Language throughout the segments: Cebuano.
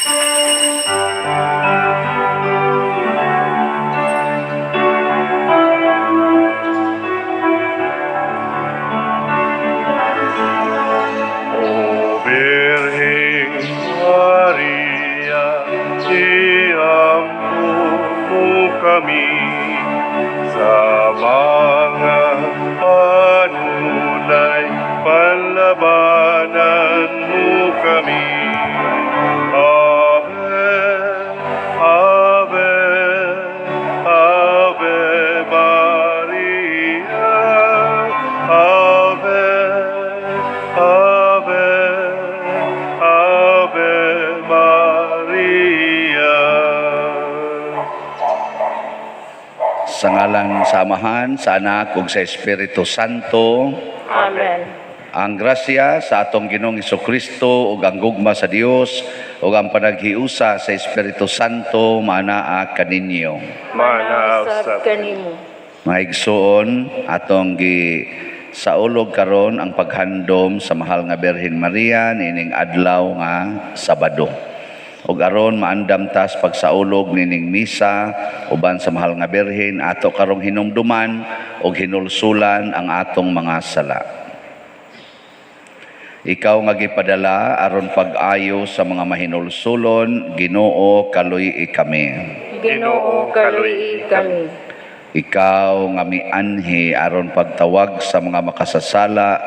O Birheng Maria, iampo mo kami sa mga panulay, panlabanan mo kami. Ave, Ave, Ave Maria, Ave, Ave, Ave Maria. Sa ngalan sa Amahan, sa Anak ug sa Espiritu Santo. Amen. Ang grasya sa atong Ginoong Kristo ug ang gugma sa Dios ug ang panaghiusa sa Espiritu Santo maanaa kaninyo. Manaa Usab usab kanimo. Mga igsoon, atong gi saulog karon ang paghandom sa mahal nga Birhen Maria niining adlaw nga Sabado. Ug aron maandam tas pagsaulog nining misa uban sa mahal nga Birhen, ato karong hinumduman ug hinulsulan ang atong mga sala. Ikaw nga gipadala aron pag-ayo sa mga mahinulsulon, Ginoo, kaluy-i kami. Ginoo, kaluy-i kami. Ikaw nga mianhi aron pagtawag sa mga makasasala,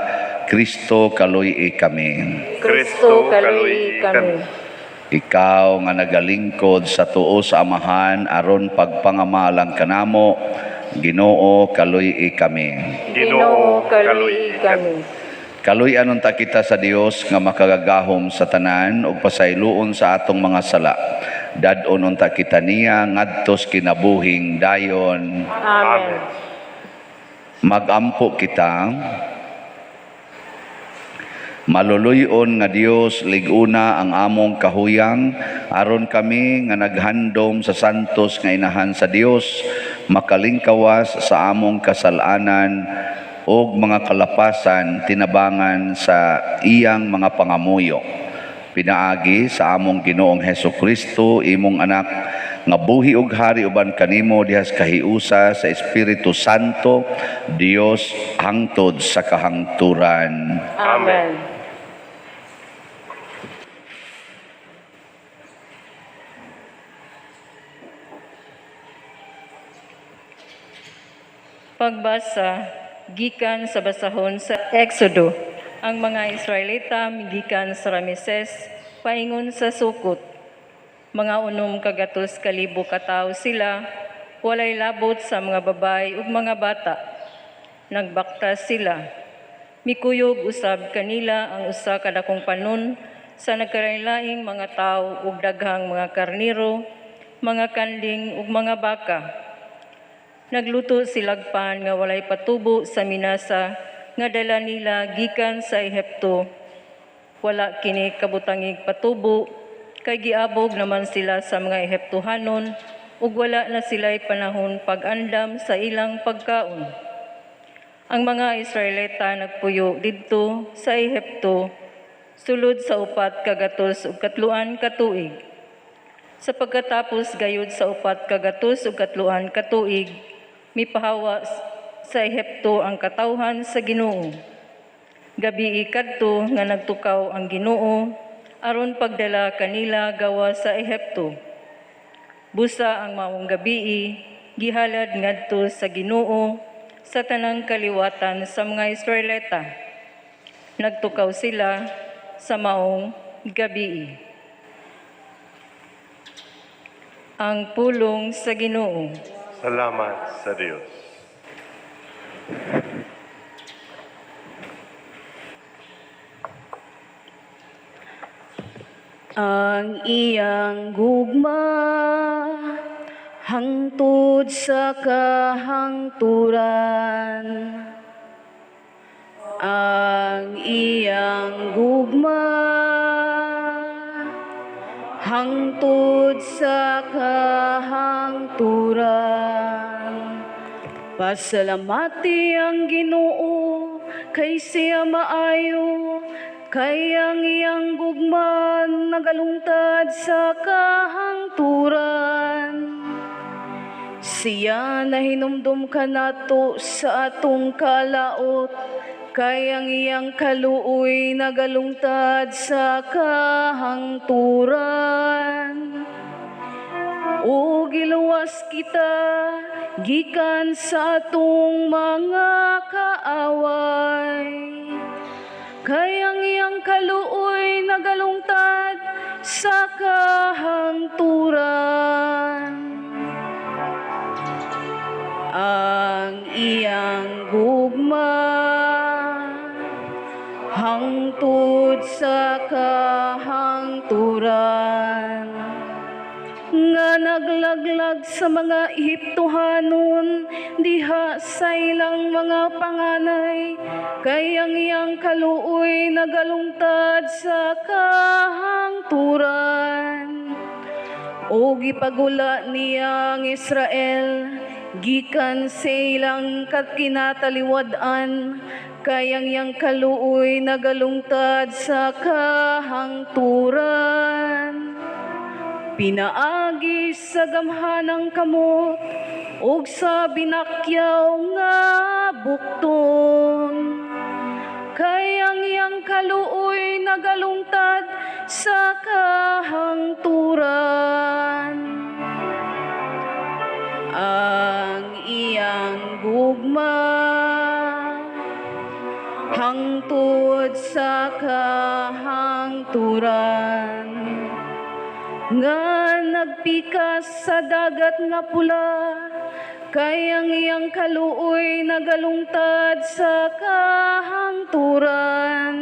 Kristo, kaluy-i kami. Kristo, kaluy-i kami. Ikaw nga nagalingkod sa tuo sa Amahan aron pagpangamalang kanamo, Ginoo, kaluy-i kami. Ginoo, kaluy-i kami. Kaluy-an unta kita sa Dios nga makagagahom sa tanan ug pasayloon sa atong mga sala. Dad-on unta kita niya ngadtos kinabuhing dayon. Amen. Magampo kita. Maluluyon nga Dios, lig-una ang among kahuyang aron kami nga naghandom sa santos nga inahan sa Dios makalingkawas sa among kasalanan og mga kalapasan tinabangan sa iyang mga pangamuyo. Pinaagi sa among Ginoong Hesus Kristo, imong anak, nga buhi og hari uban kanimo dihas kahiusa sa Espiritu Santo, Dios hangtod sa kahangturan. Amen. Pagbasa gikan sa basahon sa Exodo. Ang mga Israelita migikan sa Rameses paingon sa Sukot. Mga 600,000 ka tawo sila, walay labot sa mga babae ug mga bata. Nagbaktas sila. Mikuyog usab kanila ang usa ka dakong panon sa nagkalainlaing mga tawo ug daghang mga karniro, mga kanding ug mga baka. Nagluto silag pan nga walay patubo sa minasa nga dala nila gikan sa Ehipto. Wala kini kabutangig patubo kay giabog naman sila sa mga Ehiptohanon ug wala na sila'y panahon pag-andam sa ilang pagkaon. Ang mga Israelita nagpuyo didto sa Ehipto sulod sa 403 ka tuig. Sa pagkatapos gayud sa 403 ka tuig, mipahawa sa Ehipto ang katawhan sa Ginoo. Gabii kadto nga nagtukaw ang Ginoo aron pagdala kanila gawa sa Ehipto. Busa ang maong gabii gihalad ngadto sa Ginoo sa tanang kaliwatan sa mga Israelita. Nagtukaw sila sa maong gabii. Ang pulong sa Ginoo. Salamat sa Dios. Ang iyang gugma hangtod sa kahangturan. Ang iyang gugma hangtod sa kahangturan. Pasalamati ang Ginoo kay siya maayo, Kay ang iyang gugma nagalungtad sa kahangturan. Siya nahinumdum kanato sa atong kalaot, kay ang iyang kaluoy nagalungtad sa kahangturan. O giluwas kita gikan sa atong mga kaaway. Kay ang iyang kaluoy nagalungtad sa kahangturan. Ang iyang gugma hangtod sa kahangturan, nga naglaglag sa mga Ehiptohanon diha sa ilang mga panganay, kay ang iyang kaluoy nagalungtad sa kahangturan. O gipagula niya ang Israel gikan sa ilang kinataliwad-an, kay ang iyang kaluoy nagalungtad sa kahangturan. Pinaagi sa gamhanang kamot ug sa binakyaw nga bukton, kay ang iyang kaluoy nagalungtad sa kahangturan. Ang iyang gugma hangtod sa kahangturan, nga nagpikas sa Dagat nga Pula, kay ang iyang kaluoy nagalungtad sa kahangturan,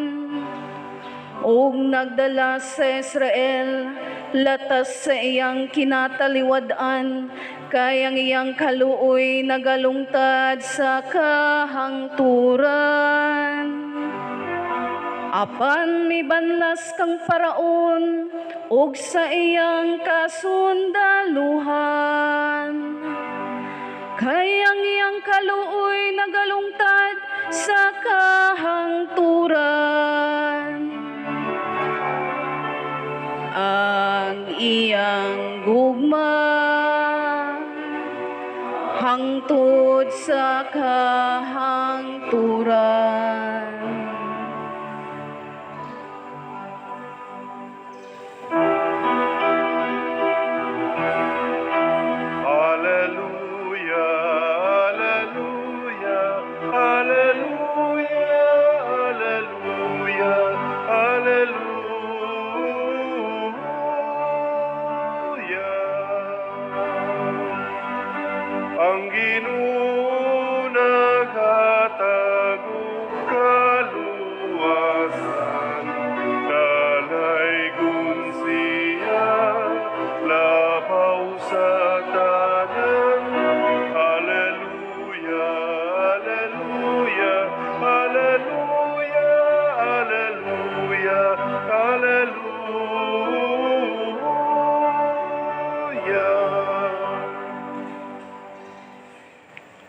ug nagdala sa Israel latas sa iyang kinataliwad-an, kay ang iyang kaluoy nagalungtad sa kahangturan. Apan mibanlas kang Paraon ug sa iyang kasundaluhan, kay ang iyang kaluoy nagalungtad sa kahangturan. Ang iyang gugma hangtod sa kahangturan. Alleluia, alleluia, alleluia, alleluia, alleluia. Ang Ginoo naghatag og kaluwasan, dalaygon siya labaw sa tanan. Alleluia, alleluia, alleluia, alleluia, alleluia.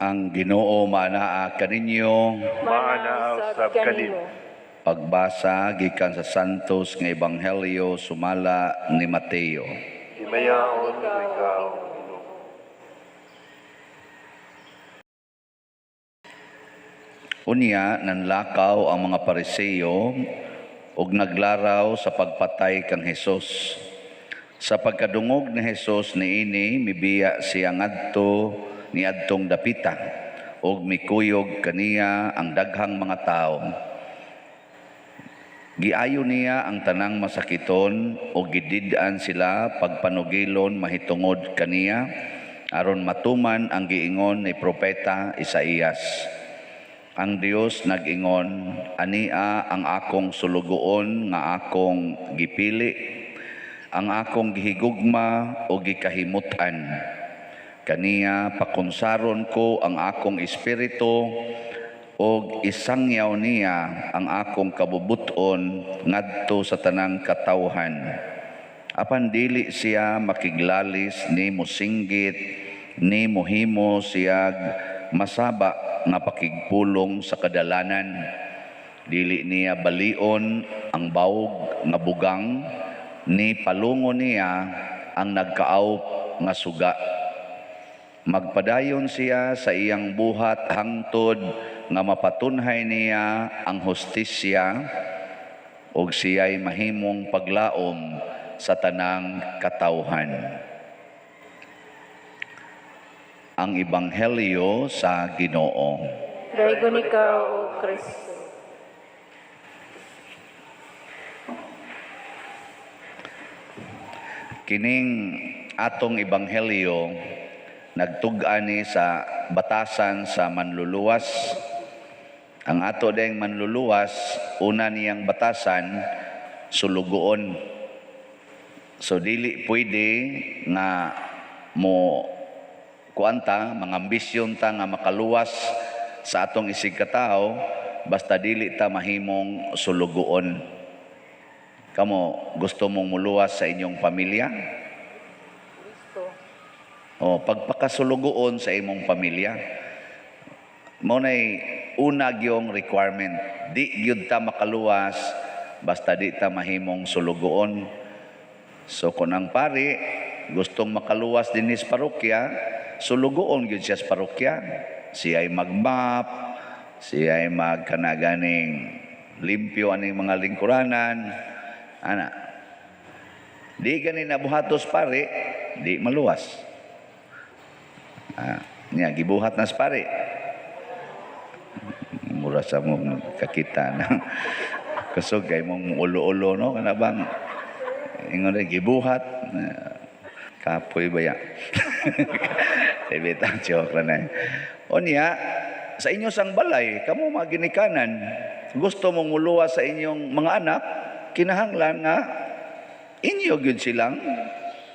Ang Ginoo maanaa kaninyo. Maanaa usab kanimo. Pagbasa gikan sa Santos nga Ebanghelyo sumala ni Mateo. Himayaon ko ikaw, Ginoo. Unya nanlakaw ang mga Pariseo ug naglaraw sa pagpatay kang Hesus. Sa pagkadungog ni Hesus niini, mibiya siya ngadto niadtong dapita ug mikuyog kaniya ang daghang mga tawo. Giayo niya ang tanang masakiton ug gidid-an sila pagpanugilon mahitungod kaniya aron matuman ang giingon ni propeta Isaías. Ang Dios nag-ingon, "Ania ang akong sulugoon nga akong gipili, ang akong gihigugma o gikahimutan. Kaniya pakunsaron ko ang akong espiritu og isangyaw niya ang akong kabubuton ngadto sa tanang katawhan. Apan dili siya makiglalis ni mosinggit ni mohimo siyag masaba nga pakigpulong sa kadalanan. Dili niya balion Ang bawog nga bugang ni palungo niya ang nagkaawp nga suga. Magpadayon siya sa iyang buhat hangtod nga mapatunhay niya ang hustisya ug siya'y mahimong paglaom sa tanang katawhan. Ang Ebanghelyo sa Ginoo. Daygon ikaw, O Kristo. Kining atong ebanghelyo nagtug-an ni sa batasan sa manluluwas. Ang ato ding manluluwas, una niyang batasan, sulugoon. So dili pwede nga mo kuanta, mga ambisyon ta nga makaluwas sa atong isig katawo, basta dili ta mahimong sulugoon. Kamo, gusto mong muluwas sa inyong pamilya? Gusto. O, pagpakasulugoon sa imong pamilya. Mao nay una gyong requirement. Di gyud ta makaluwas basta di ta mahimong sulugoon. So kung ang pari gustong makaluwas dinhi sa parokya, sulugoon gyud siya sa parokya. Siya ay magmap, siya ay magkanaganing limpyo aning mga lingkuranan. Ana. Di gani nabuhatos pare, di maluwas. Niya gibuhat na sa pare. Mura sa mo kakita na. Kusog kay mong ulo-ulo no kana bang ingon rin gibuhat. Kapoy ba ya? Ibita joke ra na. Unya sa inyo sang balay, kamo mga ginikanan, gusto mong muluwas sa inyong mga anak, kinahanglan nga inyo gyud silang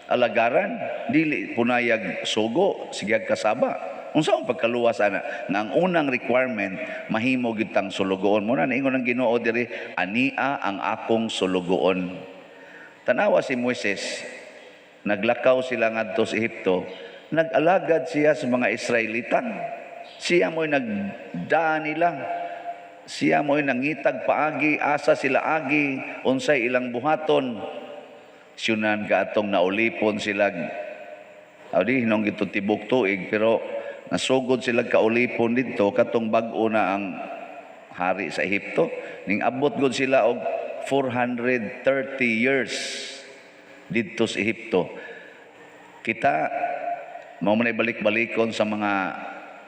alagaran, dili punayag sugo, sigag kasaba. Unsa ang pagkaluwas ana? Nga ang unang requirement mahimo gyud tang sulugoon. Mo na niingon ang Ginoo diri, ania ang akong sulugoon. Tanawa si Moises, naglakaw sila ngadto sa Ehipto, nag-alagad siya sa mga Israelita. Siya mo'y nagdaa nila. Siya mo'y nangitag paagi, asa sila agi, unsay ilang buhaton. Siyunan ka atong naulipon sila. Aw di hinong gito tibok tuig, pero nasugod sila kaulipon dito, katong bag-o na ang hari sa Ehipto. Ning abot gud sila og 430 years didto sa Ehipto. Kita, mao man ay balik-balikon sa mga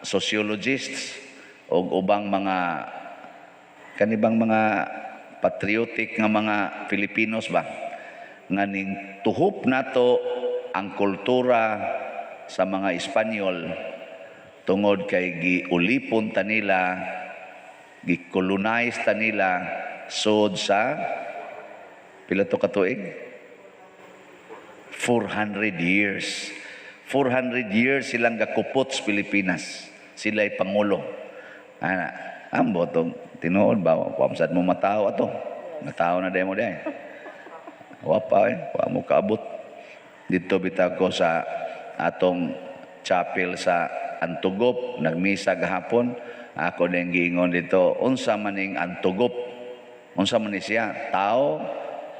sociologists o ubang mga kanibang mga patriotic nga mga Filipinos ba nga ning tuhop nato ang kultura sa mga Espanyol tungod kay giulipon ta nila, gikolonize ta nila sod sa pila to ka tuig? 400 years. 400 years silang gakupot sa Pilipinas. Sila'y pangulo. Ana, ambot og tinuod ba wa mo matao ato. Matao na demo day. Wa pa eh, wa mo kaabot. Dito bitaw ko sa atong chapel sa Antugop, nagmisa gahapon. Ako din giingon dito, unsa maning Antugop? Unsa man ni siya? Tao,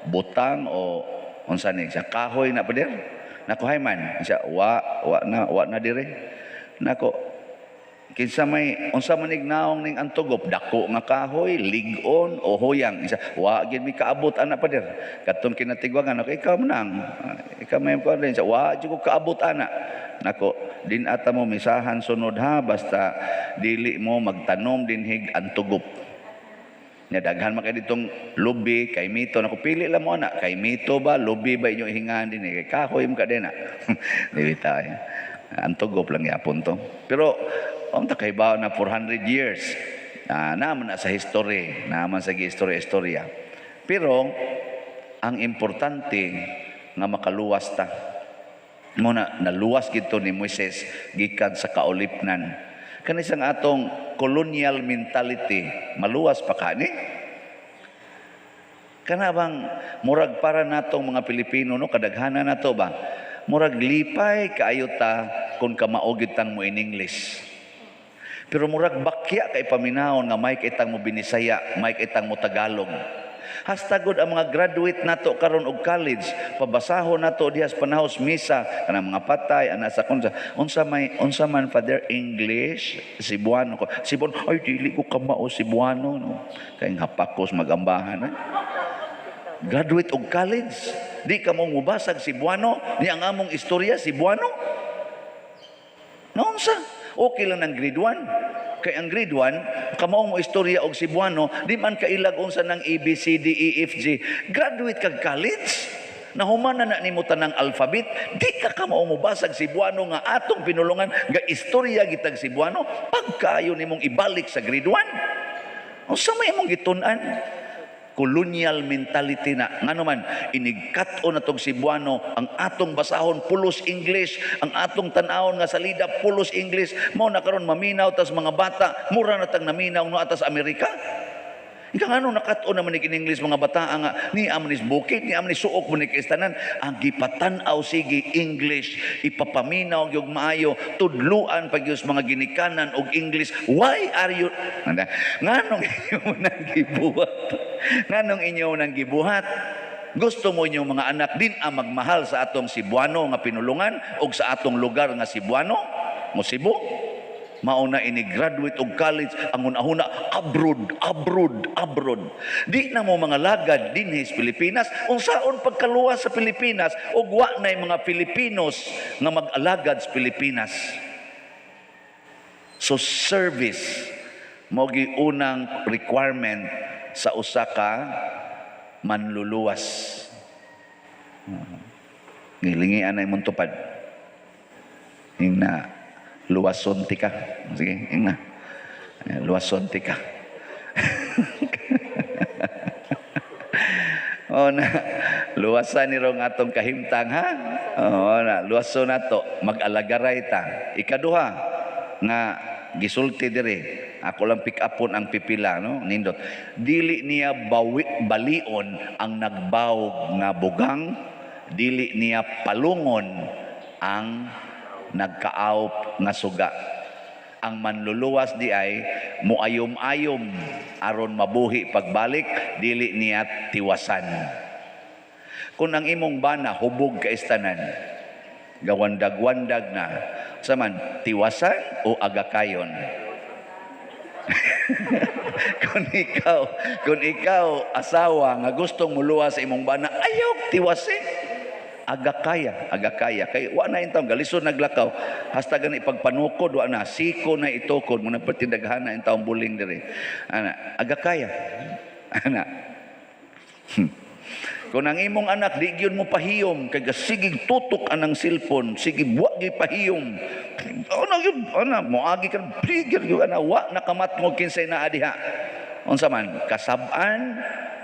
butang o unsa ni siya? Kahoy na pa dir? Nako hayman, siya wa wa na wa na dire. Nako kinsa may unsa man naong ning Antugop, dako nga kahoy, lig-on o huyang. Siya wa gyud mi kaabot ana pa dir. Katong kinatigwangan ako, ikaw man ikaw may ko rin siya, wa jud ko kaabot ana. Nako din ata mo misahan sunod ha, basta dili mo magtanom dinhig Antugop. Nya daghan man kay ditong lubi kay mito, nako pili lang mo ana, kay mito ba lubi ba inyong ihingahan din eh, kay kahoy mo ka din na. Dili tayo. Antugop lang yapon to. Pero ang takaibaw na 400 years. Naman na sa history, naman sa istorya-istorya. Pero ang importante nga makaluwas ta. Muna naluwas gito ni Moises gikan sa kaulipnan. Kanisang atong colonial mentality, maluwas pa kani? Kana bang murag para natong mga Pilipino no, kadaghanan nato ba? Murag lipay kaayo ta kung kamao gyud tang mo in English. Pero murag bakya kay paminahon nga may kitang mo Binisaya, may kitang mo Tagalog. Hasta gud ang mga graduate nato karon og college, pabasahon nato diha sa panahos misa kanang mga patay ana sa unsa unsa may unsa man, Father? English, Cebuano ko. Cebuano, ay, dili ko kamao Cebuano, no. Kay hapakos magambahan, eh. Graduate og college, di ka mo mubasag Cebuano ni ang among istorya Cebuano. Naunsa? Okay lang ng grade 1. Kay ang grade 1, kamao mo istorya og Cebuano, di man kailag unsa ng A, B, C, D, E, F, G. Graduate kag college, nahuman na na nimo tanang alphabet, di ka kamao mo basag Cebuano nga atong pinulungan, nga istorya gitag Cebuano, pagkaayo nimong ibalik sa grade 1. Unsa may imong gitun-an? Colonial mentality na. Ngano man inigkat-on na tong Cebuano, ang atong basahon pulos English, ang atong tan-awon nga salida pulos English. Mao na karon maminaw tas mga bata, mura na tang naminaw no atas Amerika. Ika ngano nakat-on naman ni English mga bata nga ni amo ni bukid, ni amo ni suok mo ni kistanan ang gipatan-aw, sige English, ipapaminaw gyud maayo, tudluan pag gyud mga ginikanan og English. Why are you nganong inyo nang gibuhat? Nganong inyo nang gibuhat? Gusto mo inyong mga anak din ang magmahal sa atong Cebuano nga pinulungan o sa atong lugar nga Cebuano mo, Cebu? Mao na ini graduate og college, ang una-una abroad, abroad, abroad. Di na mo mga lagad dinhi sa Pilipinas. Unsaon pagkaluwas sa Pilipinas ug wa nay mga Pilipinos nga mag-alagad sa Pilipinas? So service mao unang requirement sa usa ka manluluwas. Gilingian na imong tupad. Ingna, luwason ti ka. Sige, ingna. Luwason ti ka. Oh na, luwasan ni rong atong kahimtang, ha. Oh na, luwason nato, mag-alagaray ta. Ikaduha nga gisulti diri, ako lang pick upon ang pipila, no, nindot. Dili niya bawi, balion ang nagbawog nga bugang, dili niya palungon ang nagkaawp nga suga. Ang manluluwas di ay muayom-ayom aron mabuhi pagbalik, dili niya tiwasan. Kung ang imong bana hubog kaistanan, gawandag-wandag na, sa man tiwasan o agakayon? Kung ikaw asawa nga gustong muluwas sa imong bana, ayaw tiwasi. Agakaya, agakaya. Kay wa na intawon galisod naglakaw. Hasta gani pagpanukod wa na, siko na itukod mo na pertindaghan na intawon buling diri. Ana, agakaya. Ana. Kung ang imong anak di gyud mo pahiyom kay gasigig tutok anang cellphone, sige wa gyud pahiyom. Ano gyud ana moagi ka bigger gyud ana, wa nakamatngog kinsay naa diha. Unsa man, kasab-an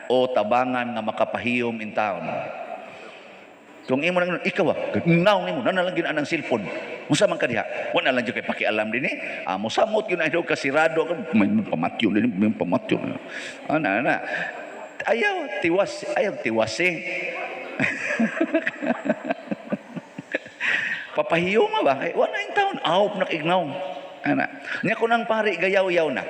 o tabangan nga makapahiyom in town? Kung imo nang ikaw ah, naong nimo na lang gyud anang cellphone. Unsa man ka diha? Wa na lang gyud kay pakialam dinhi. Ah, mosamot gyud na kasirado ka, may pamatyo dinhi, may pamatyo. Ana ana. Ayaw tiwas, ayaw tiwasi. Papahiyom ba? Ay, wala yung taon. Awp na kignaw. Ana. Nya ko nang pari gayaw-yaw na.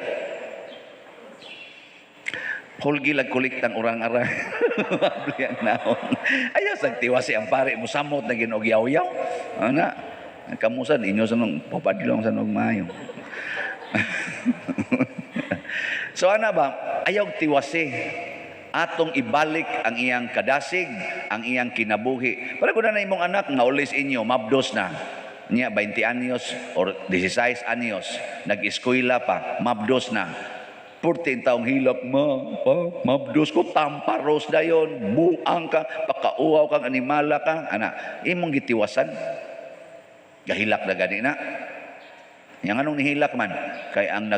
Hulgi lag kuliktang orang-arang. Mabliang naon. Ayaw sa tiwasi ang pari mo samot na ginog yaw-yaw. Ana. Kamusan inyo sa nung papadlong sa nung maayo. So ana ba? Ayaw tiwasi. Atong ibalik ang iyang kadasig, ang iyang kinabuhi. Para kung na imong anak nga ulis inyo, mabdos na. Niya 20 anyos or 16 anyos, nag-eskwela pa, mabdos na. 14 taong hilak ma, pa, mabdos ko, tamparos dayon, buang ka, pakauhaw kang animala ka, ana, imong gitiwasan. Gahilak na gani na. Yang anong nihilak man, kay ang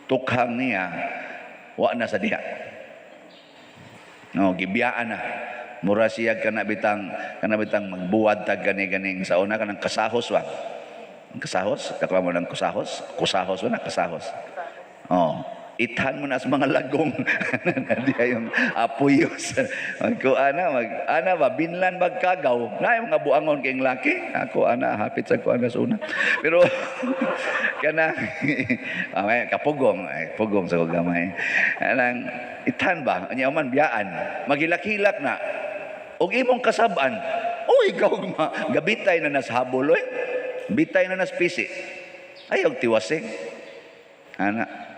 nagtukhang niya, wa na sa diha. No, gibiyaan na. Mura siya kana bitang magbuwad tag gani-ganing sa una kanang kasahos ba. Ang kasahos, kakwa mo ng kasahos, kusahos ba na kasahos. Oh, Ithan mo na sa mga lagong na diya yung apuyos. Magko ana mag ana ba binlan magkagaw. Na yung mga buangon kayong laki. Ako ana hapit sa ko ana sa una. Pero kana ay, kapugong ay, pugong sa ko gamay. Anang ithan ba anya man biyaan magilak-hilak na og imong kasab-an. Uy, ikaw ma gabitay na nas habol oy. Bitay na nas pisi. Ayaw tiwasing. Ana.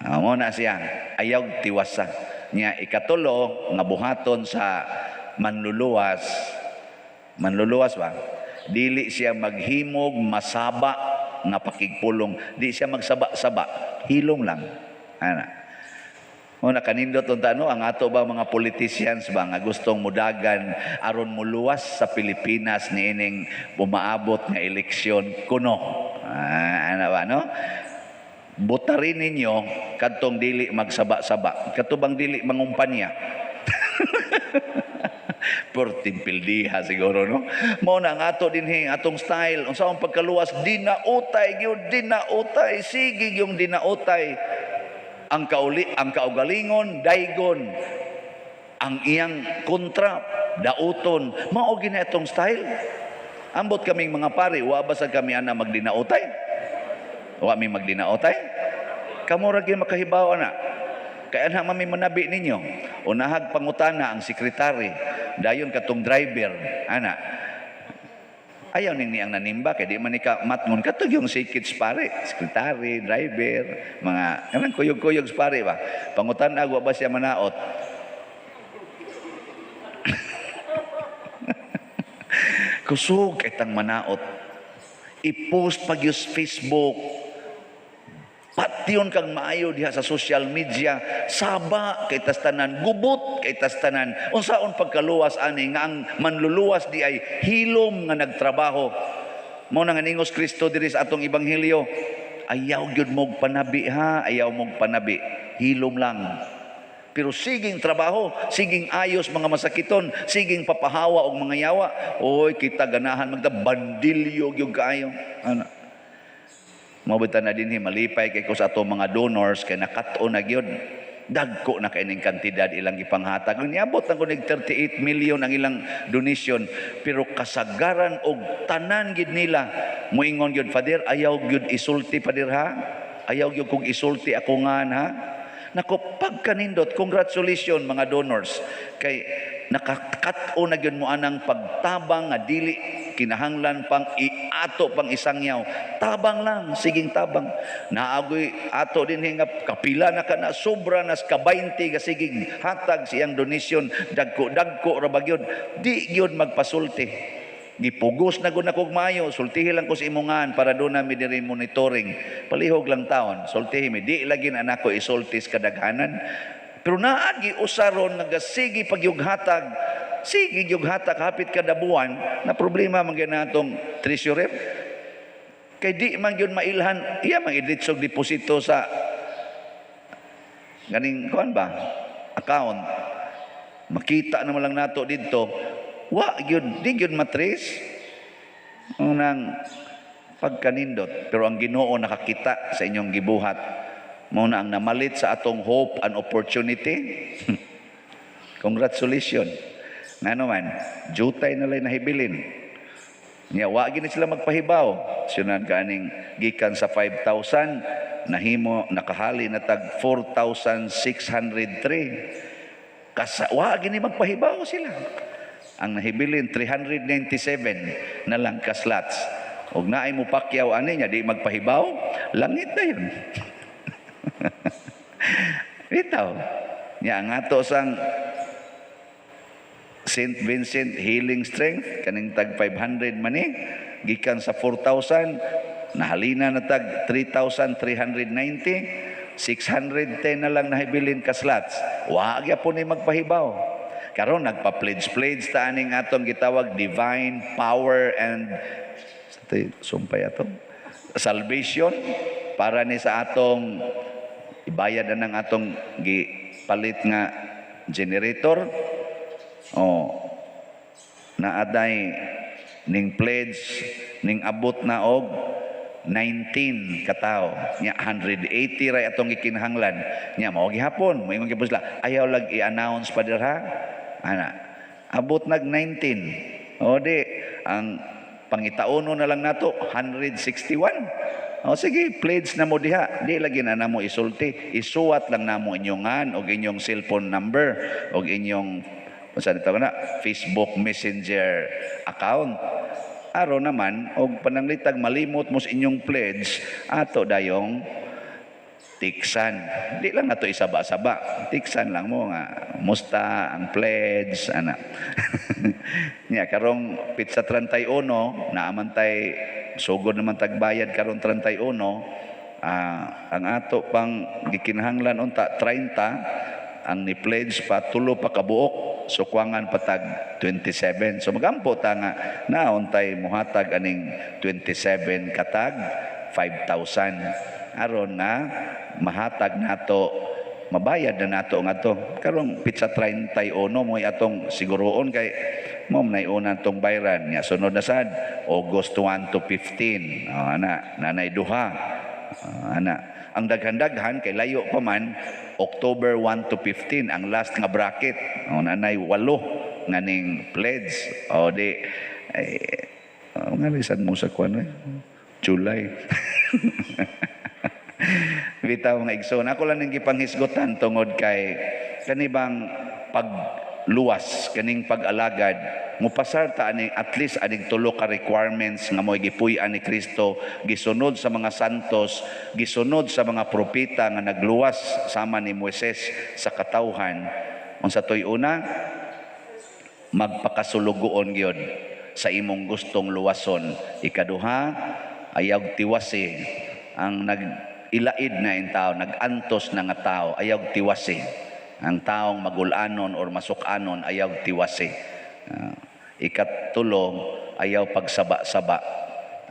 Amo na siya, ayaw tiwasa. Nya ikatulo nga buhaton sa manluluwas. Manluluwas ba? Dili siya maghimog masaba nga pakigpulong, di siya magsaba-saba, hilom lang. Ana. O nakanindot unta no ang ato ba mga politicians ba nga gustong mudagan aron muluwas sa Pilipinas niining bumaabot nga eleksyon kuno. Ah, ana ba no? Butarin ninyo kadtong dili magsaba-saba, katubang dili mangumpanya. Pertimpildiha siguro no. Mao na ang ato dinhi atong style unsa ang pagkaluwas, dinautay gyud, dinautay, sige yung dinautay. Ang kauli ang kaugalingon daygon, ang iyang kontra dauton. Mao gina atong style. Ambot kaming mga pari, wa ba sa kami ana magdinautay? Wa mi magdinautay? Kamo ra gyud makahibaw ana. Kay ana mami manabi ninyo. Unahag pangutana ang sekretary, dayon katong driver, ana. Ayaw ning niyang nanimba kay di man ni ka matngon katong yung sikits pare, sekretary, driver, mga kanang kuyog-kuyog sa pare ba. Pangutana wa ba siya manaot? Kusog kay tang manaot. I-post pag use Facebook. Patyon kang maayo diha sa social media, saba kay tas tanan, gubot kay tas tanan. Unsaon pagkaluwas ani nga ang manluluwas di ay hilom nga nagtrabaho. Mao na nga ningos Kristo diri sa atong ebanghelyo, ayaw gyud mog panabi ha, ayaw mog panabi, hilom lang. Pero siging trabaho, siging ayos mga masakiton, siging papahawa og mga yawa. Oy, kita ganahan magta bandilyo gyud kaayo. Ana. Mao na dinhi malipay kay ko sa atong mga donors kay nakat-on na gyud. Dagko na kay ning kantidad ilang gipanghatag. Niabot na kunig 38 million ang ilang donation, pero kasagaran og tanan gid nila moingon gyud, Father, ayaw gyud isulti Father ha. Ayaw gyud kog isulti ako ngan ha. Nako, pagkanindot, congratulations mga donors kay nakakat-on na gyud mo anang pagtabang nga dili kinahanglan pang iato pang isangyaw. Tabang lang, siging tabang. Naagoy ato din nga kapila na kana sobra nas ka 20 ka siging hatag siyang donation, dagko dagko ra ba gyud. Di gyud magpasulti. Gipugos na gud na kog maayo, sultihi lang ko sa imongan para do na mi diri monitoring. Palihog lang taon, sultihi mi. Di lagi na nako isulti sa kadaghanan. Pero naagi usaron nga gasigi pagyughatag, sige gyud hatag hapit kada buwan, na problema man gyud natong treasurer. Kay di man gyud mailhan, iya man iditsog deposito sa ganing kuan ba? Account. Makita naman lang nato didto, wa gyud, di gyud matres unang pagkanindot. Pero ang Ginoo nakakita sa inyong gibuhat. Mao na ang namalit sa atong hope and opportunity. Congratulations. Ngano man, jutay na lang nahibilin. Nya wa gini sila magpahibaw. Sunan kaning gikan sa 5,000 nahimo nakahali na tag 4,603. Kasa wa gini magpahibaw sila. Ang nahibilin 397 na lang ka slots. Og naay mo pakyaw ani nya di magpahibaw, langit na yun. Bitaw. Nya ang ato sang St. Vincent Healing Strength kaning tag 500 man ni gikan sa 4,000 nahalina na tag 3,390, 610 na lang nahibilin ka slots. Wa gyapon ni magpahibaw. Karon nagpa-pledge-pledge ta aning atong gitawag divine power and sumpay ato salvation para ni sa atong ibayad na ng atong gipalit nga generator. Oh, naaday ning pledge ning abot na og 19 katao nya, 180 ray atong gikinahanglan. Nya mao gihapon, moingon gyud sila, "Ayaw lag i-announce pa ha." Ana, abot nag 19. O di ang pangitaono na lang nato 161. O sige, pledge na mo diha. Di lagi na namo isulti, isuwat lang namo inyong ngan og inyong cellphone number og inyong, unsa nito na, Facebook Messenger account, aron naman og pananglitag malimot mo sa inyong pledge, ato dayong tiksan. Di lang nato isaba-saba, tiksan lang mo nga musta ang pledge ana. Nya karong petsa 31 naaman tay sugod naman tagbayad karon 31. Ang ato pang gikinahanglan unta 30, ang ni pledge pa tulo pa kabuok, so kuwangan patag 27. So magampo ta nga naontay muhatag aning 27 katag 5,000 aron na mahatag nato, mabayad na nato ngadto karong petsa 31. Mo'y atong siguroon kay mo nay una tong bayran nya. Sunod na sad August 1 to 15. Oh, ana, nanay duha. Ana ang daghan-daghan kay layo pa man, October 1 to 15 ang last nga bracket. Oh, nanay walo nga ning pledge. O di ay, oh, nga risan mo sa kuan eh. July. Bitaw nga igsoon, ako lang ning gipanghisgutan tungod kay kanibang pagluwas, kaning pag-alagad, mupasar ta aning at least aning tulo ka requirements nga mo'y gipuy-an ni Kristo, gisunod sa mga santos, gisunod sa mga propeta nga nagluwas sama ni Moises sa katawhan. Unsa toy una? Magpakasulugoon gyud sa imong gustong luwason. Ikaduha, ayaw tiwasi ang nag-ilaid na in tao, nag-antos na nga tao, ayaw tiwasi. Ang taong magulanon or masukanon, ayaw tiwasi. Ikatulo, ayaw pagsaba-saba,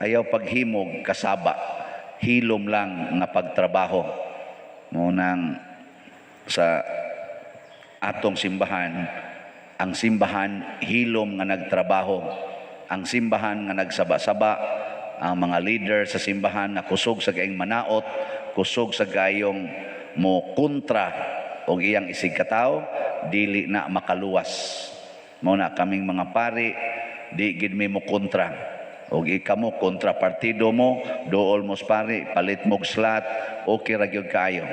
ayaw paghimog kasaba, hilom lang nga pagtrabaho. Munang sa atong simbahan, ang simbahan hilom nga nagtrabaho, ang simbahan nga nagsaba-saba, ang mga leader sa simbahan na kusog sa kaayong manaot, kusog sa gayong mo kontra og iyang isig katawo, dili na makaluwas. Mao na kaming mga pari, di gid mi mo kontra. Og ika mo kontra partido mo, dool mo sa pari, palit mo og slot, okay ra gyud kaayo.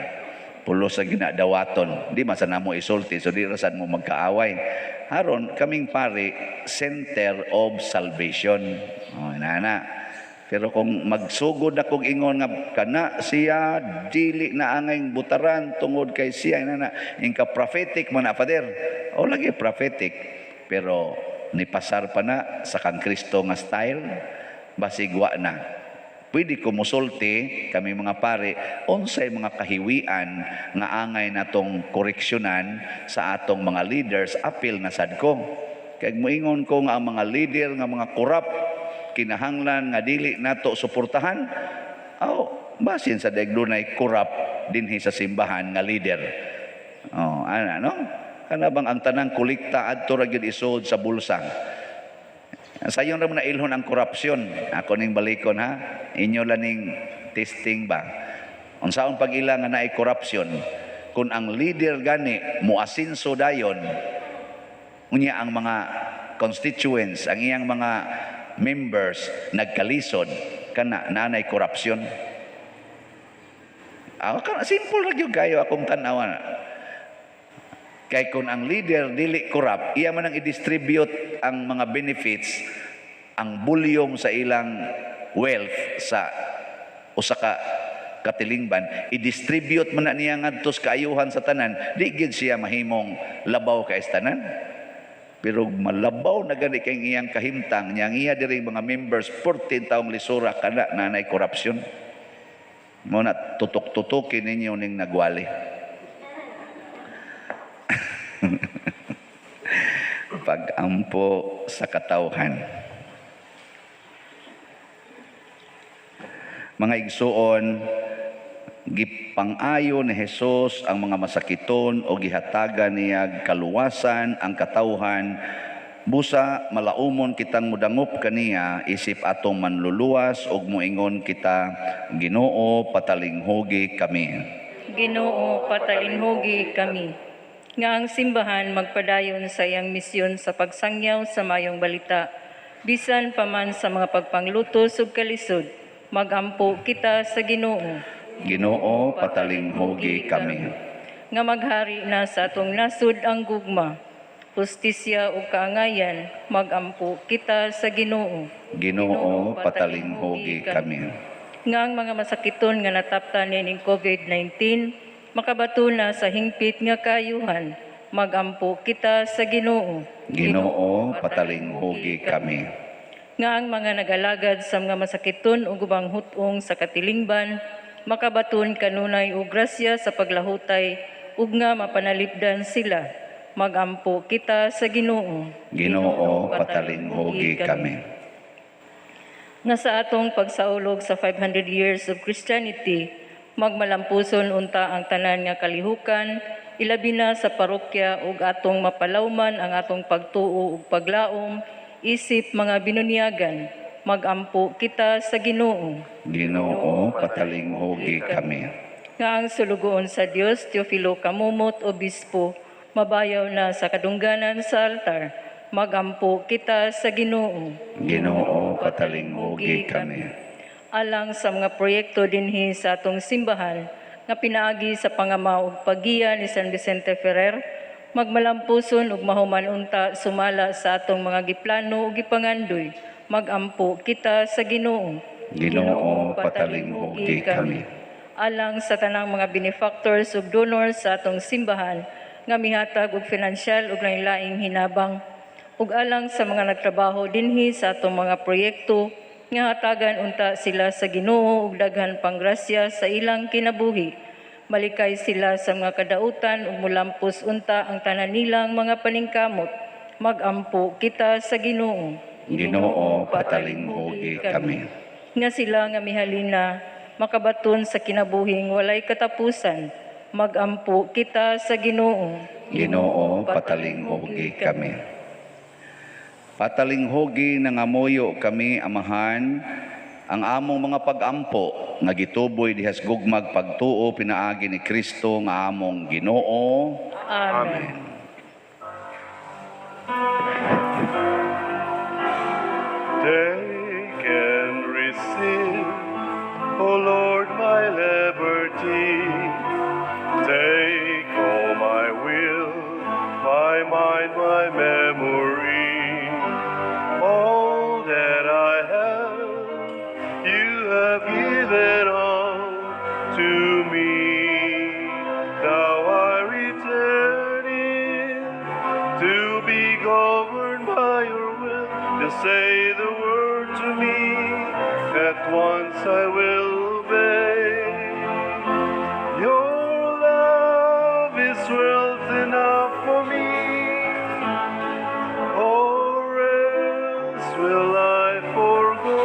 Pulos sa ginadawaton. Di man sa namo isulti, so di ra sad mo magkaaway. Haron kaming pari, center of salvation. Oh, nana. Pero kung magsugod akong ingon nga kana siya dili na angay butaran tungod kay siya nana, ingka prophetic man na, Father. O lagi prophetic, pero nipasar pa na sa kang Kristo nga style, basig wa na. Pwede ko musulti kami mga pare unsay mga kahiwian nga angay natong koreksyonan sa atong mga leaders, apil na sad ko. Kay moingon ko nga ang mga leader nga mga korap kinahanglan nga dili nato suportahan, aw basin sa deg dunay korap dinhi sa simbahan nga leader. Oh, ana no? Kana bang ang tanang kolekta adto ra gyud isod sa bulsa. Sayon ra mo na ilhon ang korupsyon. Ako ning balikon ha. Inyo lang ning testing ba. Unsaon pag-ila nga naay korupsyon kung ang leader gani moasinso dayon, unya ang mga constituents, ang iyang mga members nagkalisod, kana nanay korupsyon. Ako kana simple ra gyud kayo akong tan-awan. Kay kung ang leader dili corrupt, iya man ang i-distribute ang mga benefits, ang volume sa ilang wealth sa usa ka katilingban, i-distribute man na niya ngadto sa kaayuhan sa tanan, di gid siya mahimong labaw kay sa tanan. Pero malabaw na gani kay iyang kahimtang, niya ang iya diri mga members 14 taong lisura, kana nanay korupsyon. Mo na tutok-tutukin ninyo ning nagwali. Pag-ampo sa katawhan. Mga igsuon, gipang-ayo ni Jesus ang mga masakiton o gihatagan niya kaluwasan ang katawhan Busa malaumon kitang mudangop kaniya isip atong manluluwas ug moingon kita, Ginoo, patalinghugi kami. Ginoo, patalinhugi kami. Nga ang simbahan magpadayon sa iyang misyon sa pagsangyaw sa mayong balita, bisan pa man sa mga pagpanglutos ug kalisod, magampo kita sa Ginoo. Ginoo, patalinghugi kami. Nga maghari na sa atong nasud ang gugma, hustisya ug kaangayan, magampo kita sa Ginoo. Ginoo, patalinghugi kami. Nga ang mga masakiton nga nataptan niining COVID-19 makabato na sa hingpit nga kaayuhan, magampo kita sa Ginoo. Ginoo, patalinghugi kami. Nga ang mga nagalagad sa mga masakiton ug ubang hut-ong sa katilingban makabaton kanunay og grasya sa paglahutay ug nga mapanalipdan sila, magampo kita sa Ginoo. Ginoo, patalinghugi kami. Nga sa atong pagsaulog sa 500 years of Christianity, magmalampuson unta ang tanan nga kalihukan, ilabi na sa parokya ug atong mapalawman ang atong pagtuo ug paglaom isip mga binunyagan, magampo kita sa Ginoo. Ginoo, patalinghugi kami. Nga ang sulugoon sa Dios, Teofilo Kamumot, Obispo, mabayaw na sa kadungganan sa altar, magampo kita sa Ginoo. Ginoo, patalinghugi kami. Alang sa mga proyekto dinhi sa atong simbahan nga pinaagi sa pangama ug paggiya ni San Vicente Ferrer, magmalampuson ug mahuman unta sumala sa atong mga giplano ug gipangandoy, magampo kita sa Ginoo. Ginoo, patalinghugi kami. Alang sa tanang mga benefactors ug donors sa atong simbahan nga mihatag og finansyal ug lain-laing hinabang, ug alang sa mga nagtrabaho dinhi sa atong mga proyekto nga hatagan unta sila sa Ginoo ug daghan pang grasya sa ilang kinabuhi, malikay sila sa mga kadautan ug mulampos unta ang tanan nilang mga paningkamot, magampo kita sa Ginoo. Ginoo, patalinghugi kami. Nga sila nga mihalina makabaton sa kinabuhing walay katapusan, magampo kita sa Ginoo. Ginoo, patalinghugi kami. Patalinghugi nangamuyo kami, Amahan, ang among mga pagampo nga gituboy dihas gugmag pagtuo pinaagi ni Kristo nga among Ginoo. Amen. Take and receive, O Lord, my liberty. Take all my will, my mind, my memory. All that I have, you have given all to me. Now I return it to be governed by your will. Just say the word to me, at once I will obey. Your love is wealth enough for me, or else will I forgo.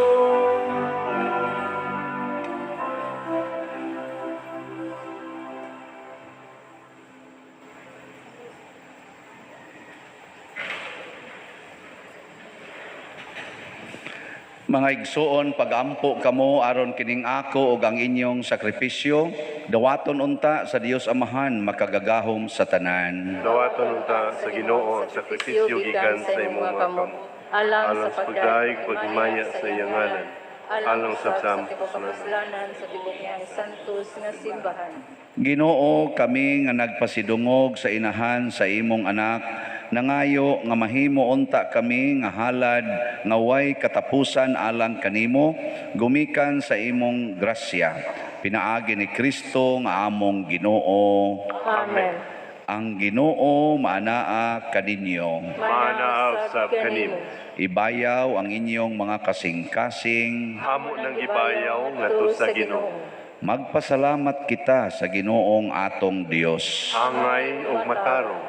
Mga igsuon, pagampo kamo aron kining ako ug ang inyong sakripisyo, dawaton unta sa Dios Amahan makagagahom sa tanan. Dawaton unta sa Ginoo ang sakripisyo gikan sa imong mga kamot, alang alang sa pagdayeg paghimaya sa iyang ngalan, alang sa sa among kapuslanan sa tibok niyang santos nga simbahan. Ginoo, kami nga nagpasidungog sa inahan sa imong anak, nangayo nga mahimo unta kami nga halad nga way katapusan alang kanimo, gumikan sa imong grasya. Pinaagi ni Kristo nga among Ginoo. Amen. Ang Ginoo maanaa kaninyo. Maanaa usab kanimo. Ibayaw ang inyong mga kasing-kasing. Amo nang gibayaw ngadto sa Ginoo. Magpasalamat kita sa Ginoong atong Dios. Angay ug matarong.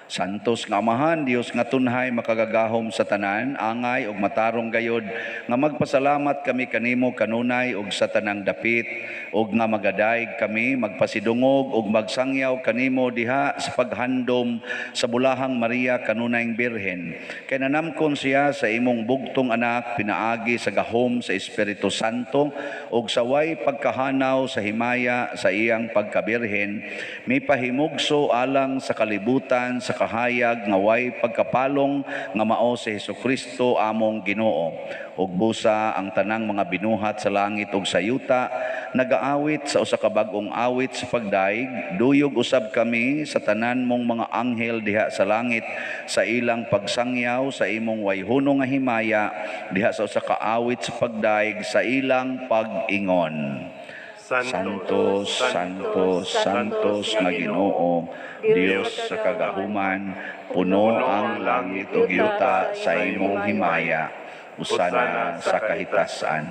Santos nga Amahan, Dios nga tunhay makagagahom sa tanan, angay ug matarong gayod nga magpasalamat kami kanimo kanunay ug sa tanang dapit, ug nga magadayeg kami magpasidungog ug magsangyaw kanimo diha sa paghandom sa bulahang Maria kanunayng Birhen. Kay nanamkon siya sa imong bugtong anak pinaagi sa gahom sa Espiritu Santo ug sa way pagkahanaw sa himaya sa iyang pagkabirhen, mipahimugso alang sa kalibutan sa kahayag nga way pagkapalong nga mao si Hesukristo among Ginoo. Ug busa ang tanang mga binuhat sa langit ug sa yuta nagaawit sa usa ka bag-ong awit sa pagdaig, duyog usab kami sa tanan mong mga anghel diha sa langit sa ilang pagsangyaw sa imong wayhuno nga himaya diha sa usa ka awit sa pagdaig sa ilang pag-ingon. Santo, Santo, Santos nga Ginoo, Dios sa kagahuman, puno ang langit ug yuta sa imong himaya, usana sa kahitasan.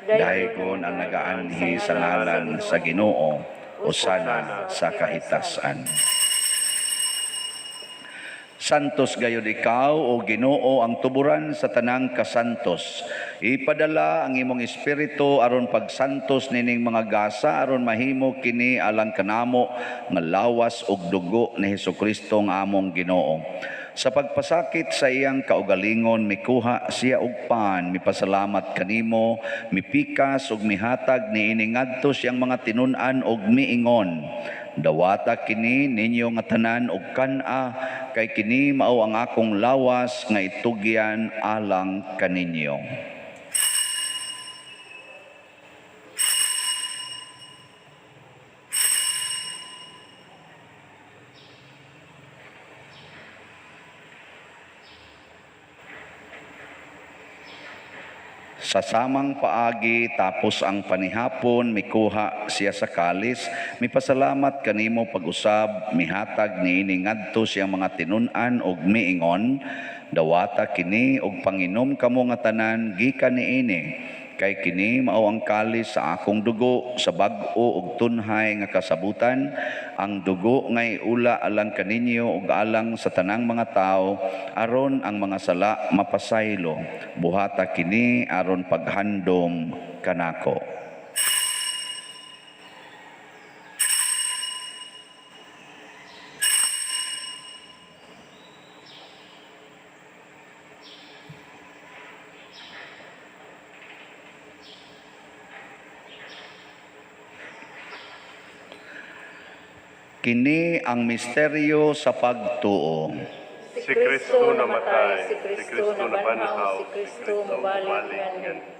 Daygon ang nagaanhi sa ngalan sa Ginoo, usana sa kahitasan. Santos gayod ikaw, o Ginoo, ang tuburan sa tanang kasantos. Ipadala ang imong espiritu aron pagsantos nining mga gasa aron mahimo kini alang kanamo nga lawas ug dugo ni Hesukristo nga among Ginoo. Sa pagpasakit sa iyang kaugalingon, mikuha siya og pan, mipasalamat kanimo, mipikas ug mihatag niini ngadto siyang mga tinun-an ug miingon. Dawata kini ninyo nga tanan og kan-a, kay kini mao ang akong lawas nga itugyan alang kaninyo. Sa samang paagi, tapos ang panihapon, mikuha siya sa kalis, mipasalamat kanimo pag-usab, mihatag niini ngadto siyang mga tinun-an og miingon, dawata kini og panginom kamo nga tanan gikan niini, kay kini mao ang kalis sa akong dugo sa bag-o og tunhay nga kasabutan, ang dugo nga iula alang kaninyo ug alang sa tanang mga tawo aron ang mga sala mapasaylo. Buhata kini aron paghandom kanako. Kini ang misteryo sa pagtuo. Si Kristo namatay, si Kristo nabanhaw, si Kristo mobalik nganhi.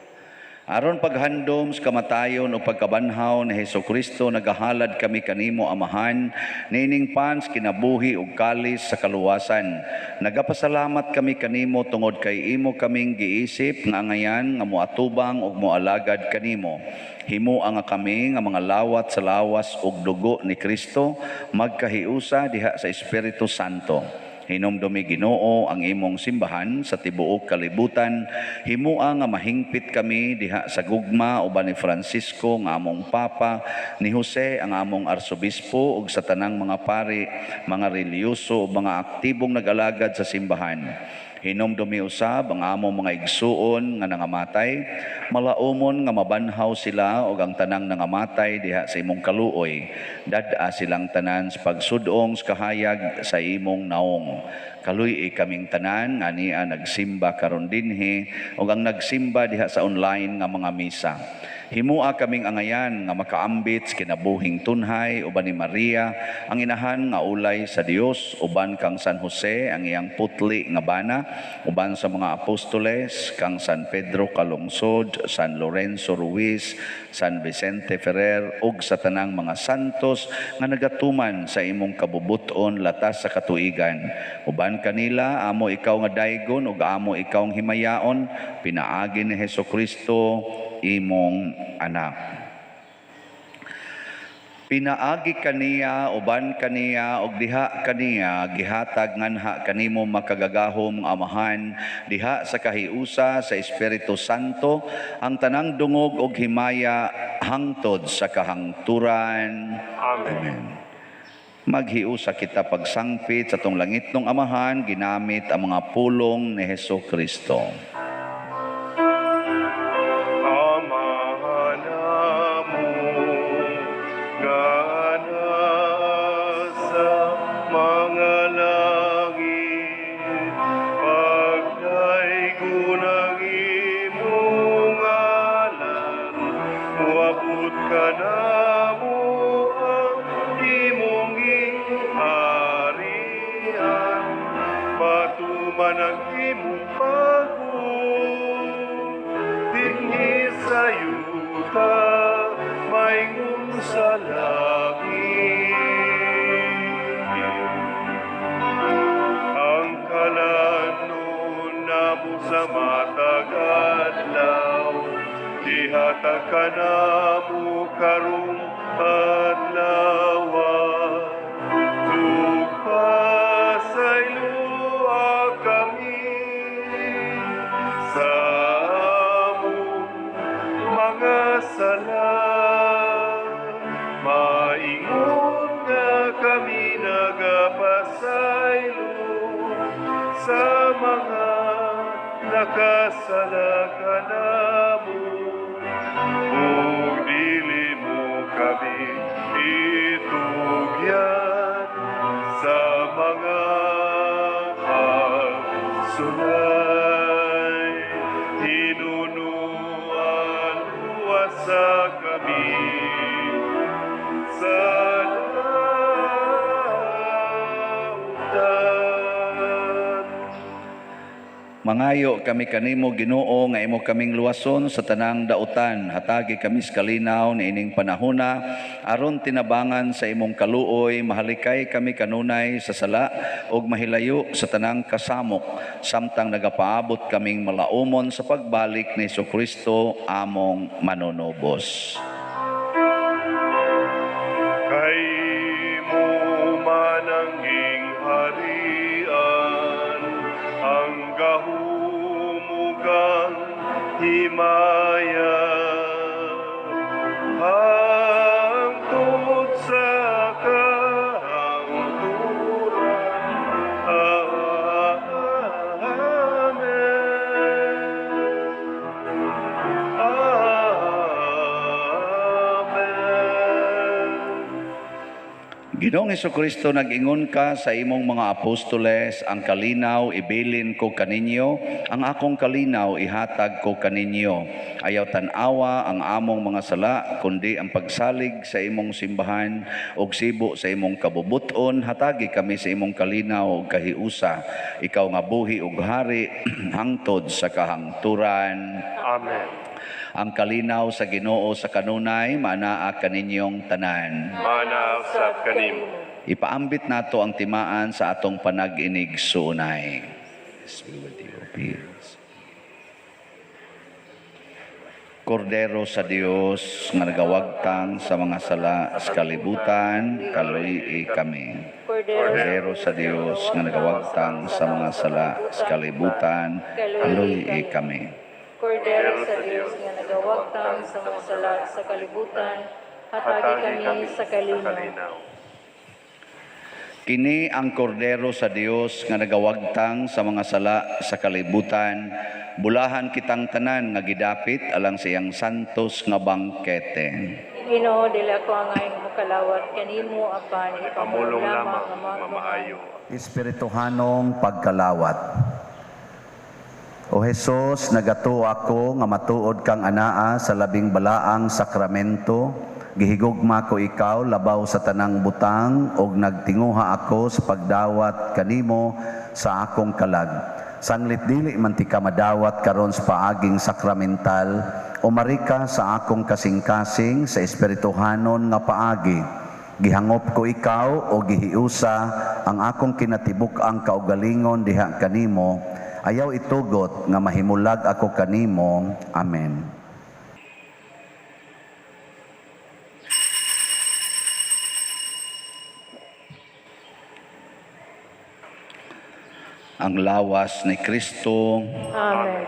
Aron paghandom sa kamatayon o pagkabanhaw ni Hesukristo, nagahalad kami kanimo Amahan, niining pans kinabuhi ug kalis sa kaluwasan. Nagapasalamat kami kanimo tungod kay imo kaming giisip nga angayan nga moatubang ug moalagad kanimo. Himoa nga kami nga mga lawat sa lawas ug dugo ni Kristo, magkahiusa diha sa Espiritu Santo. Hinumdumi Ginoo ang imong simbahan sa tibuok kalibutan. Himoa nga mahingpit kami diha sa gugma uban ni Francisco nga among Papa, ni Jose ang among Arsobispo ug sa tanang mga pari, mga relihiyoso ug mga aktibong nag-alagad sa simbahan. Hinumdumi usab ang among mga igsuon nga nangamatay, malaumon nga mabanhaw sila og ang tanang nangamatay diha sa imong kaluoy. Dad-a silang tanan sa pagsudong sa kahayag sa imong naong. Kaluy-i kaming tanan nga ania nagsimba karon dinhi ug ang nagsimba diha sa online nga mga misa. Himua kaming angayan nga makaambit sa kinabuhing tunhay uban ni Maria ang inahan nga ulay sa Dios, uban kang San Jose ang iyang putli nga bana, uban sa mga apostoles kang San Pedro Calungsod, San Lorenzo Ruiz, San Vicente Ferrer ug sa tanang mga santos nga nagatuman sa imong kabubuton latas sa katuigan. Uban kanila amo ikaw nga daygon ug amo ikaw ang himayaon, pinaagi ni Hesukristo imong anak. Pinaagi kaniya, uban kaniya, ug diha kaniya, gihatag nganha kanimo makagagahom Amahan, diha sa kahiusa sa Espiritu Santo, ang tanang dungog ug himaya hangtod sa kahangturan. Amen. Amen. Maghiusa kita pagsangpit sa atong langitnong Amahan, ginamit ang mga pulong ni Hesus Kristo. Amahan namo nga nasa mga langit, pagdaygon ang imong ngalan, moabot kanamo ang imong gingharian, matuman ang imong pagbuot dinhi sa yuta maingon sa langit. Ang kalanon namo sa matag adlaw, ihatag kanamo karong adlaw, ug pasayloa kami sa among mga sala, maingon nga kami nagapasaylo sa mga nakasala kanamo, ug dili mo kami itugyan sa mga pagsulay, hinunuan luwasa kami sa lautan. Mangayo kami kanimo, Ginoo, nga imo kaming luwason sa tanang dautan. Hatagi kami sa kalinaw niining panahona aron tinabangan sa imong kaluoy mahalikay kami kanunay sa sala ug mahilayo sa tanang kasamok samtang nagapaabot kaming malaumon sa pagbalik ni Hesukristo among manunubos. Kay imo man ang gingharian, ang gahom ug ang himaya, hangtod sa kahangturan. Amen. Amen. Ginoong Hesukristo, nag-ingon ka sa imong mga apostoles, "Ang kalinaw ibilin ko kaninyo, ang akong kalinaw ihatag ko kaninyo." Ayaw tan-awa ang among mga sala, kundi ang pagsalig sa imong simbahan ug sibo sa imong kabubuton, hatagi kami sa imong kalinaw ug kahiusa. Ikaw nga buhi ug hari hangtod sa kahangturan. Amen. Ang kalinaw sa Ginoo sa kanunay maanaa kaninyong tanan. Maanaa usab kanimo. Ipaambit nato ang timaan sa atong panag-inigsuonay. Peace be with you. Peace. Kordero sa Dios nga nagawagtang sa mga sala sa kalibutan, kaluy kami. Kordero sa Dios nga nagawagtang sa mga sala sa kalibutan, kaluy kami. Kordero sa Dios nga nagawagtang sa mga sala sa kalibutan, hatagi kami sa kalinaw. Kini ang kordero sa Dios nga nagawagtang sa mga sala sa kalibutan. Bulahan kitang tanan nga gidapit alang sa iyang santos nga bangkete. Ginoo, dili ako angay nga mokalawat kanimo, apan Pamulong lamang nga nga maayo. Espirituhanong pagkalawat. O Hesus, nagatuo ako nga matuod kang anaa sa labing balaang sakramento. Gihigugma ko ikaw labaw sa tanang butang ug nagtinguha ako sa pagdawat kanimo sa akong kalag. Sanglit dili man tika madawat karon sa paaging sakramental, umari ka sa akong kasing-kasing sa espirituhanon nga paagi. Gihangop ko ikaw o gihiusa ang akong kinatibuk-ang kaugalingon diha kanimo. Ayaw itugot nga mahimulag ako kanimo. Amen. Ang lawas ni Kristo. Amen.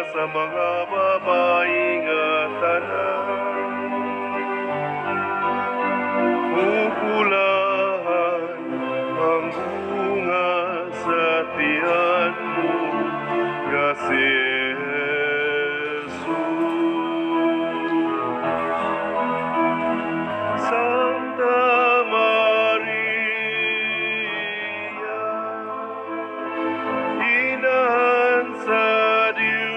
ka sa mga babae nga tanan. Ug bulahan ang bunga sa tiyan mo nga si Jesus. Santa Maria, Inahan sa Dios,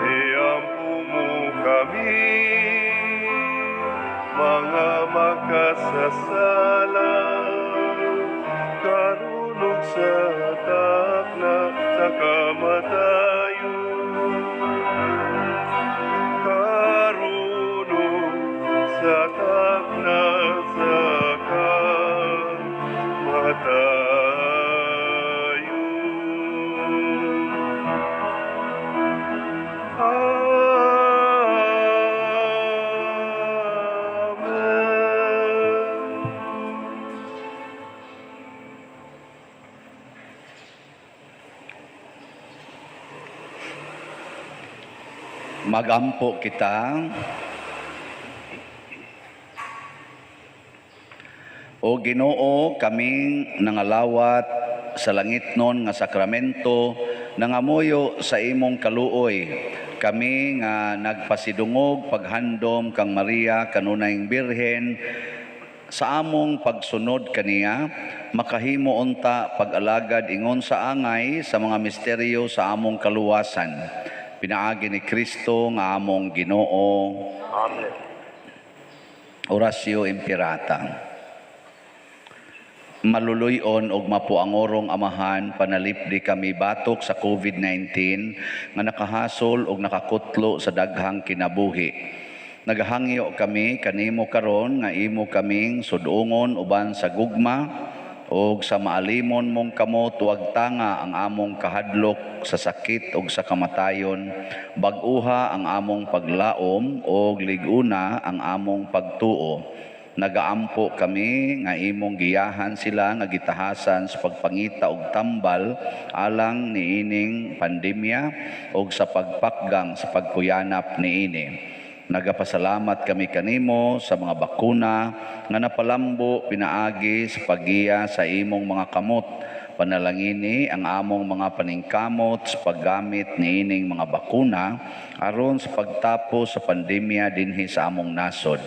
iampo mo kami, mga makasasala, karon ug sa takna sa kamatayon. Karon ug sa takna sa kamatayon. Amen. Magampo kita. O Ginoo, kaming nangalawat sa langitnon nga sakramento, nangamuyo sa imong kaluoy. Kami nga nagpasidungog paghandom kang Maria kanunayng Birhen, sa among pagsunod kaniya, makahimo unta pag-alagad ingon sa angay sa mga misteryo sa among kaluwasan. Pinaagi ni Kristo nga among Ginoo. Amen. Oratio Imperata. Maluluyon og mapuangorong Amahan, panalipdi kami batok sa COVID-19 nga nakahasol og nakakutlo sa daghang kinabuhi. Nagahangyo kami kanimo karon nga imo kaming sudungon uban sa gugma og sa maalimon mong kamot, wagtanga ang among kahadlok sa sakit og sa kamatayon, bag-uha ang among paglaom og lig-una ang among pagtuo. Nagaampo kami nga imong giyahan sila nga gitahasan sa pagpangita og tambal alang niining pandemya og sa pagpakgang sa pagkuyanap niini. Nagapasalamat kami kanimo sa mga bakuna nga napalambo pinaagi sa paggiya sa imong mga kamot. Panalangini ang among mga paningkamot sa paggamit niining mga bakuna aron sa pagtapos sa pandemya dinhi sa among nasod.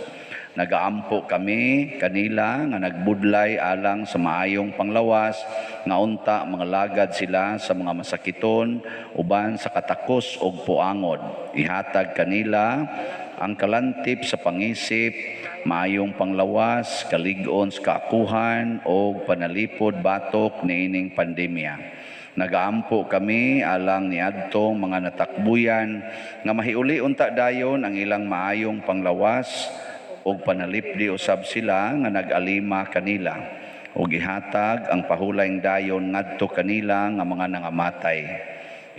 Nagaampo kami kanila nga nagbudlay alang sa maayong panglawas, nga unta mga lagad sila sa mga masakiton uban sa katakos og puangod. Ihatag kanila ang kalantip sa pangisip, maayong panglawas, kalig-on sa kaakuhan og panalipod batok niining pandemya. Nagaampo kami alang niadtong mga natakbuyan nga mahiuli unta dayon ang ilang maayong panglawas og panalipdi usab sila nga nag-alima kanila og ihatag ang pahulayng dayon ngadto kanila nga mga nangamatay.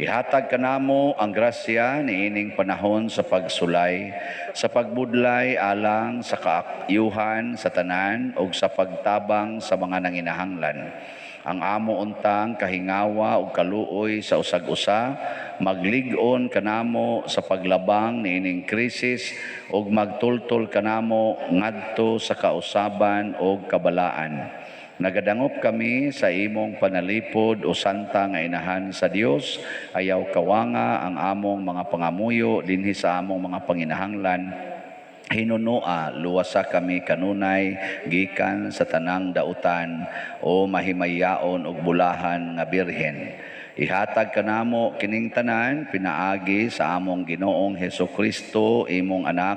Ihatag kanamo ang grasya niining panahon sa pagsulay, sa pagbudlay alang sa kaayuhan sa tanan og sa pagtabang sa mga nanginahanglan. Ang amo untang kahingawa og kaluoy sa usag-usa, maglig-on kanamo sa paglabang niining krisis og magtultol kanamo ngadto sa kausaban og kabalaan. Nagadangop kami sa imong panalipod o santa nga inahan sa Dios, ayaw kawanga ang among mga pangamuyo dinhi sa among mga panginahanglan. Hinunoa, luwasa kami kanunay gikan sa tanang dautan o mahimayaon og bulahan nga birhen. Ihatag kanamo kining tanan pinaagi sa among Ginoong Hesus Kristo, imong anak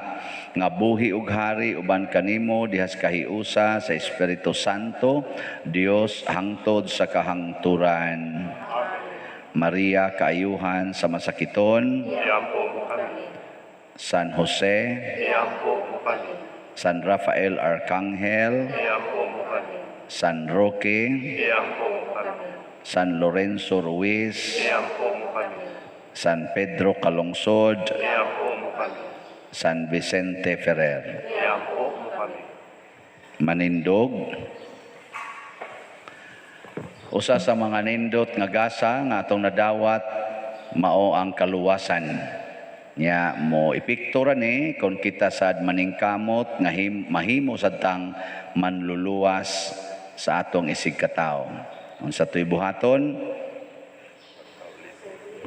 nga buhi ug hari uban kanimo dihas kahiusa sa Espiritu Santo, Dios hangtod sa kahangturan. Maria, kaayuhan sa masakiton, Iampo mo kami. San Jose, Iampo mo kami. San Rafael Arcangel, Iampo mo kami. San Roque, Iampo mo kami. San Lorenzo Ruiz, Iampo mo kami. San Pedro Calungsod, Iampo mo kami. San Vicente Ferrer. Iampo mo kami. Manindog. Usa sa mga nindot nga gasa nga atong nadawat mao ang kaluwasan. Nya mo epekto ra ni kung kita sad maningkamot nga mahimo sad tang manluluwas sa atong isig katawo. Unsa to'y buhaton?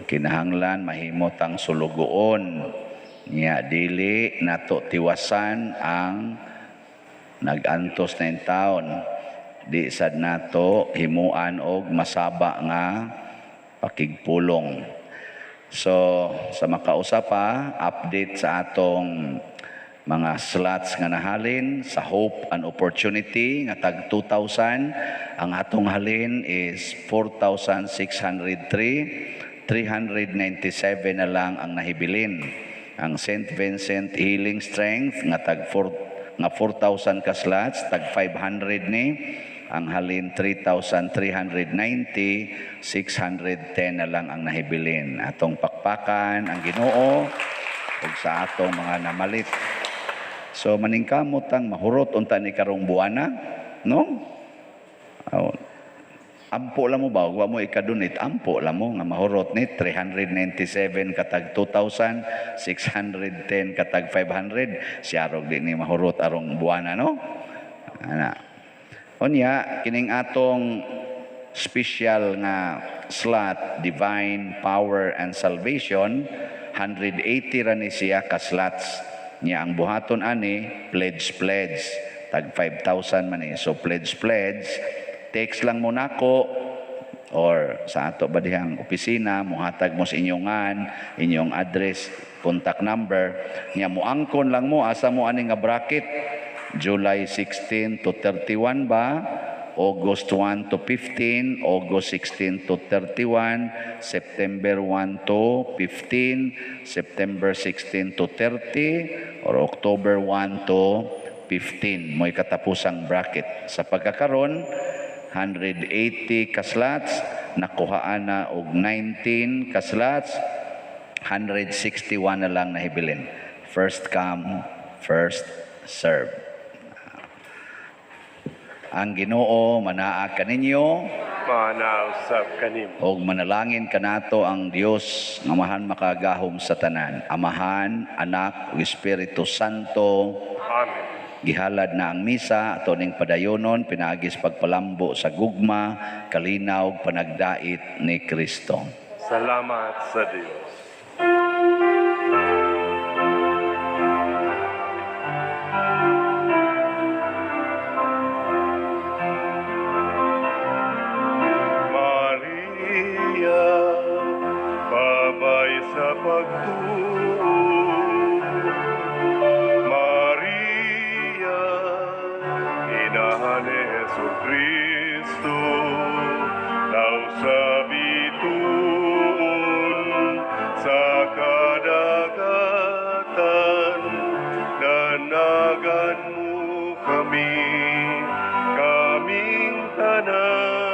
Kinahanglan mahimo tang sulugoon. Nya dili nato tiwasan ang nag-antos na taon. Di sad nato himuan og masaba nga pakigpulong. So sa makausa pa, update sa atong mga slots nga nahalin sa Hope and Opportunity nga tag 2,000, ang atong halin is 4,603, 397 na lang ang nahibilin. Ang St. Vincent Healing Strength nga tag 4 nga 4,000 ka slots, tag 500 ni ang halin 3,390, 610 na lang ang nahibilin. Atong pakpakan ang Ginoo ug sa atong mga namalit. So maningkamot ang mahurot unta ni karong buwana, no? Aw, ampo lang mo ba, wa mo ikadunit, ampo lang mo nga mahurot ni 397 katag 2,000, 610 katag 500, siyarog di ni mahurot arong buwana, no? Ana. Unya, kining atong special nga slot, Divine Power and Salvation, 180 ra ni siya ka slots. Nya ang buhaton ani, pledge pledge, tag 5,000 man eh. So pledge pledge, text lang mo nako or sa ato ba dihang opisina, muhatag mo sa inyong ngan, inyong address, contact number. Nya muangkon lang mo asa mo ani nga bracket, July 16 to 31 ba, August 1 to 15, August 16 to 31, September 1 to 15, September 16 to 30, or October 1 to 15. Mo'y katapusang bracket. Sa pagkakaron, 180 ka slots, nakuhaan na og 19 ka slots, 161 na lang nahibilin. First come, first serve. Ang Ginoo manaa kaninyo, Manausap kanimo. Og manalangin kanato ang Dios nga Amahan makagahom sa tanan, Amahan, Anak ug Espiritu Santo. Amen. Gihalad na ang misa ato ning padayonon pinaagi sa pagpalambo sa gugma, kalinaw ug panagdait ni Kristo. Salamat sa Dios. Maria, babay sa pagtuo. Maria, inahan ni Hesus Kristo, daw sa bituon sa kadagatan, danagan mo kami, kaming tanan.